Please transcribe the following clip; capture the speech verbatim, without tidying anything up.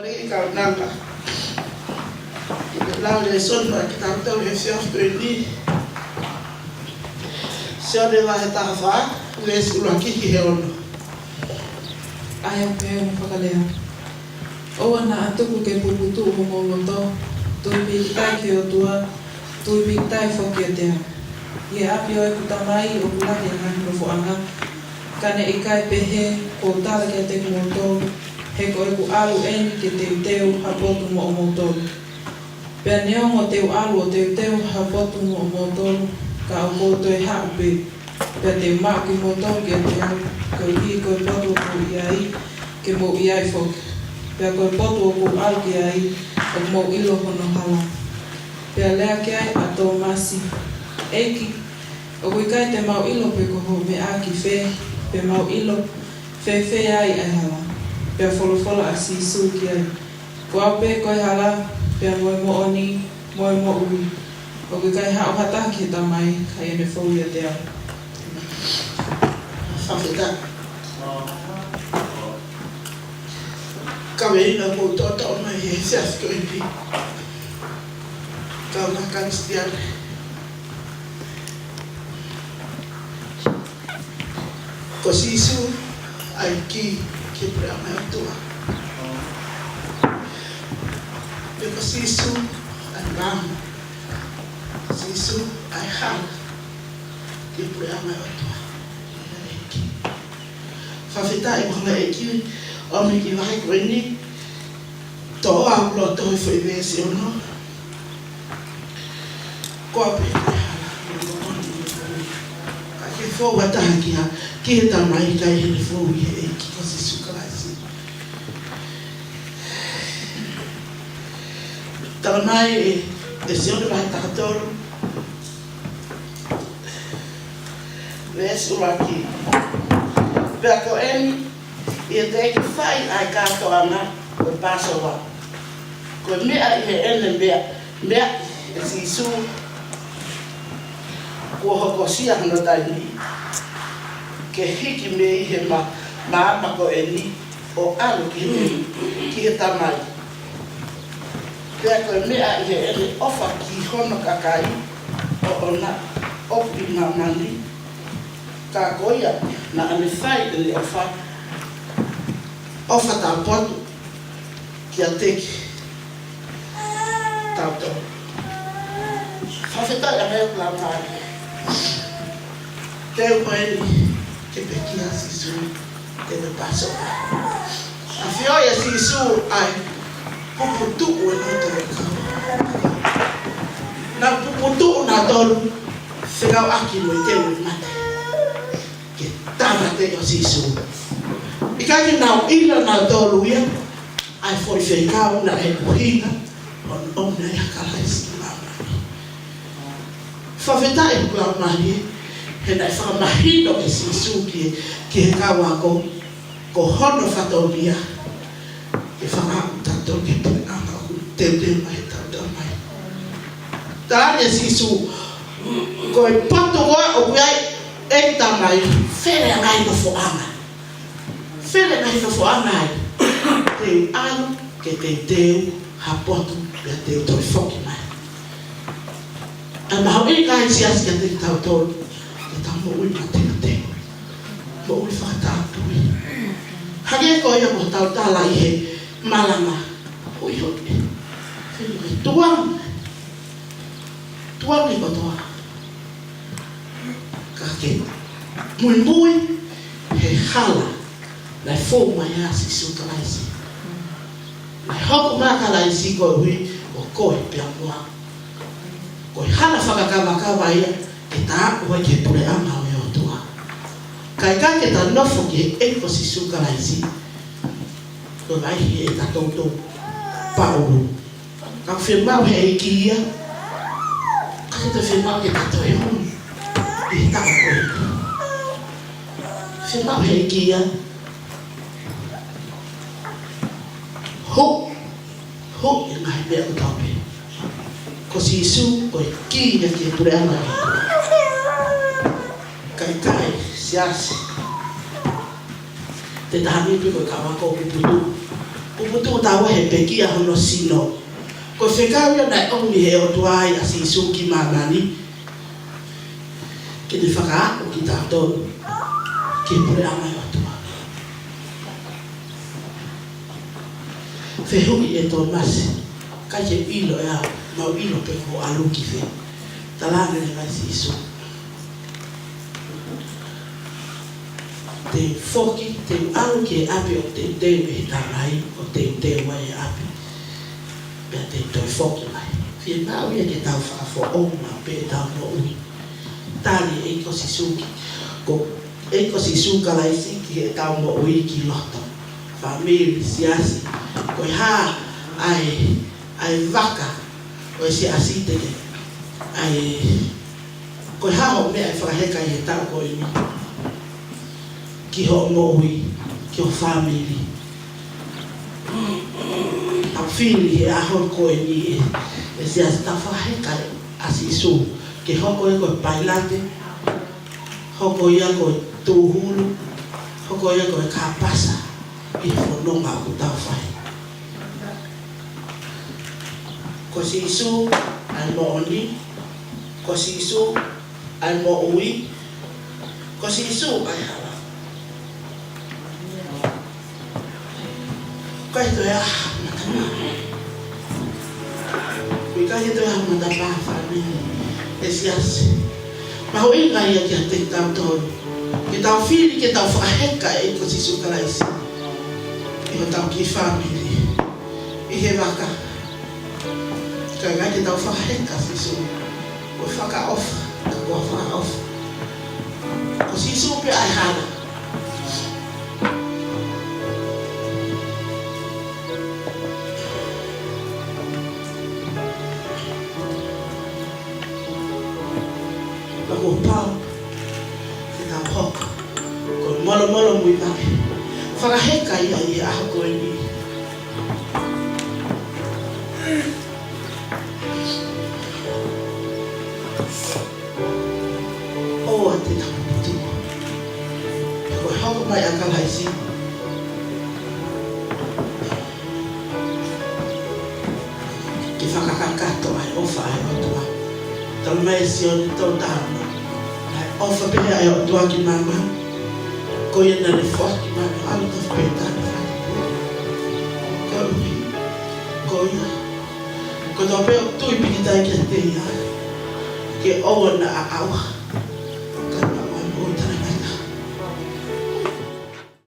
Kaunanga. Lau lēsoni maʻa kitautolu he efiafi ko eni. Sione vahe taha fā, veesi ʻuluaki ki he ono. ʻA ia ʻoku pehē hono fakalea: ʻOua naʻa tuku ke puputuʻu homou loto. Tui pīkitai ki he ʻOtua, tui pīkitai foki kiate au. ʻI he ʻapi ʻo ʻeku Tamai ʻoku lahi ʻa e ngaahi nofoʻanga. Ka ne ʻikai pehē kuo u tala kiate kimoutolu, he ko ʻeku ʻalu eni ke teuteu ha potu moʻomoutolu. Pea neongo te u ʻalu ʻo teuteu ha potu moʻomoutolu, ka ʻoku ou toe haʻu pē, pea te u maʻu kimoutolu kiate au, koeʻuhi ko e potu ʻoku ou ʻi ai, ke mou ʻi ai foki. Pea ko e potu ʻoku ou ʻalu ki ai, ʻoku mou ʻilo hono hala. Pea lea ki ai ʻa Tōmasi: ʻEiki, ʻoku ʻikai te mau ʻilo pe ko hoʻo meʻa ki fē, pe mau ʻilo fēfē ai ʻa e hala. Pea folofola ʻa Sīsū ki ai: Ko au pē ko e hala, pea mo e moʻoni, mo e moʻui. ʻOku ʻikai haʻu ha taha ki he Tamai, ka ʻi heʻene fou ʻiate au. Fakafetaʻi. Kaveinga ʻoku ou toʻotoʻo mai he efiafi ko eni, kaungā Kalisitiane. Ko Sīsū ʻa e kī ki he Puleʻanga ʻo e ʻOtua. Pea ko Sīsū ʻa e lami. Sīsū ʻa e hala ki he Puleʻanga ʻo e ʻOtua. Fakafetaʻi mo e ʻEiki, ʻomi ki he vahe ko eni, toʻo ʻa e loto he foʻi veesi ono. Ko au pē ko e hala, mo e moʻoni, mo e moʻui. Ka ke fou ha taha ki ha, ki he Tamai, ka ʻi heʻene fou ʻi he ʻEiki ko Sīsū Kalaisi. Tala mai ʻe, ʻe Sione vahe taha tolu, veesi ʻuluaki: Pea ko eni, ʻi he teʻeki fai ʻa e kātoanga ʻo e Pāsova, ko e meʻa ʻi heʻene meʻa, meʻa ʻe Sīsū kuo hokosia hono taimi ke hiki mei he ma-, maama ko eni ʻo ʻalu ki he, ki he Tamai. Pea ko e meʻa ʻi heʻene ʻofa ki hono kakai ʻoʻona ʻoku ʻi māmani, ka ko ia naʻa ne fai ʻene ʻofa, ʻofa taupotu kiate kitautolu. Fakafetaʻi ʻa e meʻa ʻoku lau mai. Teu mai ke pekia Sīsū, te ne Pāsova. ʻAfioʻi ʻe Sīsū ʻa e puputuʻu ʻo e loto ʻo e kau. Naʻa nau puputuʻu nautolu fekauʻaki mo e teu ʻo e mate. Ke tāmateʻi ʻa Sīsū. ʻIkai ke nau ʻilo nautolu ia ʻa e foʻi fekau naʻe ʻuhinga hono ʻomi ʻa Kalaisi ki māmani. Fakafetaʻi ʻoku lau mai, he naʻe fakamahino ʻe Sīsū ki, ki he kau ako, ko hono fatongia ke fakaaʻu kitautolu ki he Puleʻanga ʻoku teuteu mai ʻe heʻetau Tamai. Talaange ʻe Sīsū, ko e potu ʻoku ʻi ai ʻeku Tamai, fele ʻa e ngaahi nofoʻanga. Fele ʻa e ngaahi nofoʻanga ai. Te u ʻalu ke teuteu ha potu, pea te u toe foki mai. ʻA e mahuʻinga ʻa e siasi kiate kitautolu, ke tau moʻui mateuteu. Moʻui fakatāpui. Hangē ko ia ʻoku tau tala ʻi he malanga. Hoi hoi. Hoi hoi. Tuʻa. Tuʻa ni kotoa. Ka ke muimui he hala naʻe fou mai ai ʻa Sīsū Kalaisi. Naʻe hoko mai ʻa Kalaisi koeʻuhi ko koe pea mo au. Ko e hala fakakavakava ia ke ta aʻu ai ki he Puleʻanga ʻo e ʻOtua. Kae ʻikai ke ta nofo ki he ʻEiki ko Sīsū Kalaisi, ko e vaʻi he ta toutou paʻulu. Ka fiemaʻu ʻe he ʻEiki ia, ka ke ta fiemaʻu ke ta toe hū ʻi he taʻu ko ē. Fiemaʻu ʻe he ʻEiki ia, hū, hū ʻi he ngaahi meʻa ʻoku tau pē. Ko Sīsū, ko e kī ia ki he Puleʻanga ʻo e ʻOtua. Kae ʻikai, siasi. Te ta hangē pē ko e kau ako ʻoku puputuʻu. Puputuʻu taua he pekia hono sino. Ko e fekau ia naʻe ʻomi he ʻOtua ai ʻa Sīsū ki māmani, ke ne fakaaʻu kitautolu ki he puleʻanga ʻo e ʻOtua. Fehuʻi ʻe Tōmasi, ʻikai ke u ʻilo ʻe au, mau ʻilo pē kuo u ʻalu ki fē. Talaange leva ʻe Sīsū, te u foki, te u ʻalu ki he ʻapi ʻoku teuteu ʻe he Tamai, ʻo teuteu ai e ʻapi, pea te u toe foki mai. Fiemaʻu ia ke tau fakafoʻou maʻu pē ʻetau moʻui. Tali ʻe he ʻEiki ko Sīsū ki, ko e ʻEiki ko Sīsū Kalaisi ki heʻetau moʻui ki loto. Fāmili, siasi, ko e hā ʻa e, ʻa e vaka ʻo e siasi te ke, ʻa e, ko e hā hoʻo meʻa ʻe fakaheka ʻi he taʻu ko eni ki hoʻo moʻui, ki ho fāmili. Tau fili he ʻaho ko eni ʻe, ʻe siasi, tau fakaheka ʻa Sīsū ke hoko ia ko e pailate, hoko ia ko e tūhulu, hoko ia ko e kāpasa ʻi he fononga ʻoku tau fai. Ko Sīsū ʻa e moʻoni, ko Sīsū ʻa e moʻui, ko Sīsū ʻa e hala. ʻIkai toe ʻi ai ha matapā. ʻIkai toe ʻi ai ha matapā, fāmili, ʻe siasi. Mahuʻinga ia kiate kitautolu ke tau fili ke tau fakaheka e ʻEiki ko Sīsū Kalaisi ʻi hotau kiʻi fāmili, ʻi he vaka. Ka ʻikai ke tau fakaheka Sīsū, ko e fakaʻofa, ka ko e fakaʻofa. Ko Sīsū pē ʻa e hala. Ka kuo pau ke tau hoko ko e molomolo muimaki. Fakaheka ia ʻi he ʻaho ko eni. ʻOua te tau puputuʻu. Ko e hoko mai ʻa Kalaisi ke fakakakato ʻa e ʻofa ʻa e ʻOtua. Talamai ʻe Sione tolu taha ono, naʻe ʻofa pehē ʻa e ʻOtua ki māmani, ko ia naʻa ne foaki mai hono ʻAlo tofu pē taha naʻe fakatupu. Koeʻuhi ko ia, kotoa pē ʻoku tui pīkitai kiate ia, ke ʻoua naʻa ʻauha,